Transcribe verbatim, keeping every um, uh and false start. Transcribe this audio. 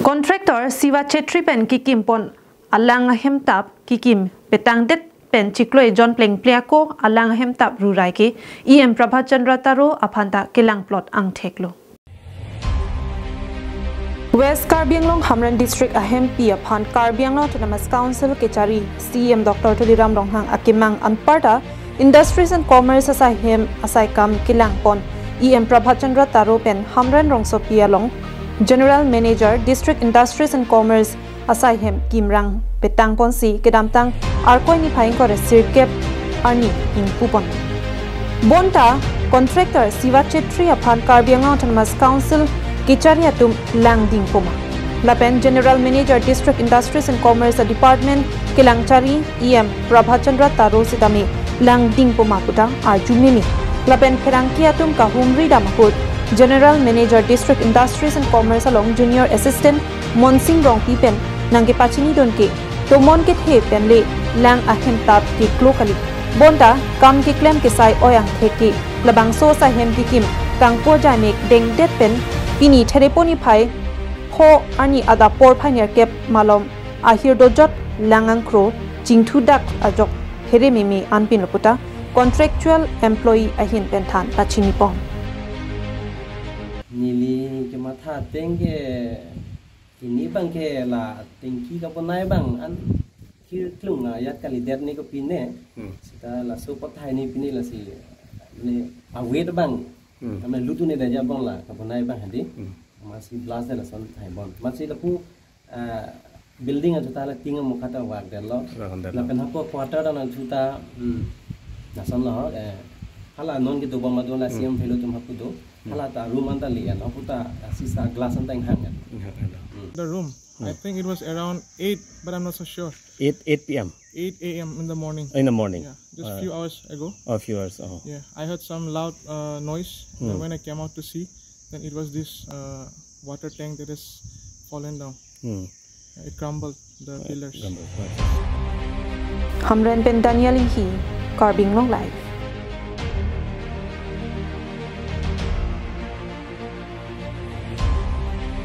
Contractor Siva Chetri pen kekim pon alang ahem tap kekim petang det pen chiklo ejon plengple ako alang ahem tap rurai ke E M Prabhat Chandra Taro aphan ta kelang plot angthek lo. West Karbi Anglong Hamren District ahempi aphan Karbi Anglong Autonomous Council kechari C E M Doctor Tuliram Ronghang akemang anparta Industries and Commerce asai hem asai kam kelang pon E M Prabhat Chandra Taro pen Hamren Rongsopi along General Manager District Industries and Commerce asai hem kimrang petang ponsi kedamtang Arkoi niphai ingkoi ra sirkep arni ingpu pon. Bonta contractor Siva Chetri aphan Karbi Anglong Autonomous Council kechari atum langding poma. Lapen General Manager District Industries and Commerce Department kelangchari E M Prabhat Chandra Taro sitame langding poma puta arju mimi. Lapen pherangke atum kahumri dam ahut General Manager District Industries and Commerce along Junior Assistant Monsing Rongpi pen nangkepachini dun ke tomon kethe pen le lang ahem tap keklo kali. Bonta kam keklem kesai oi angthek ke labangso asai hem kekim kangpo jaimek dengdet pen pini Therepo niphai pho arni adap porphai nerkep malom ahir dojot lang angkro chingthudak ajok here meme anpin lo puta contractual employee ahin pen than pachini pon. Neli kematha ateng ke ini abang ke la tengki kabonai abang an kir klung ayat kalidet ni kopine. Hmm. Seta laso pathai ni pine lasi ne awet abang. Hmm. Ame lutu ne daja abang la kabonai abang hadi. Hmm. Amatsi blast de lason thai bon. Amatsi lapu ah, building ajuta la ting amukhata wak detlo. Wak detlo. Lapen hapu quarter dan ajuta, hmm, lason lo, eh, hala non kedo bom adon la Hmm. C M phello atum hapu do. Hmm. Hala ta room anta lian, hapu ta, ah, sisa glass anta inghang kan. Inghang kan. Hmm. The room. I Hmm. think it was around eight, but I'm not so sure. Eight, eight P M. Eight A M in the morning. In the morning. Yeah, just Uh, few hours ago. A few hours. Oh. Yeah, I heard some loud, uh, noise. Then Hmm. when I came out to see, then it was this, uh, water tank that has fallen down. Hmm. It crumbled the Uh, pillars. Crumbled. Hamren pen Daniel Inghi, Karbi Anglong Live.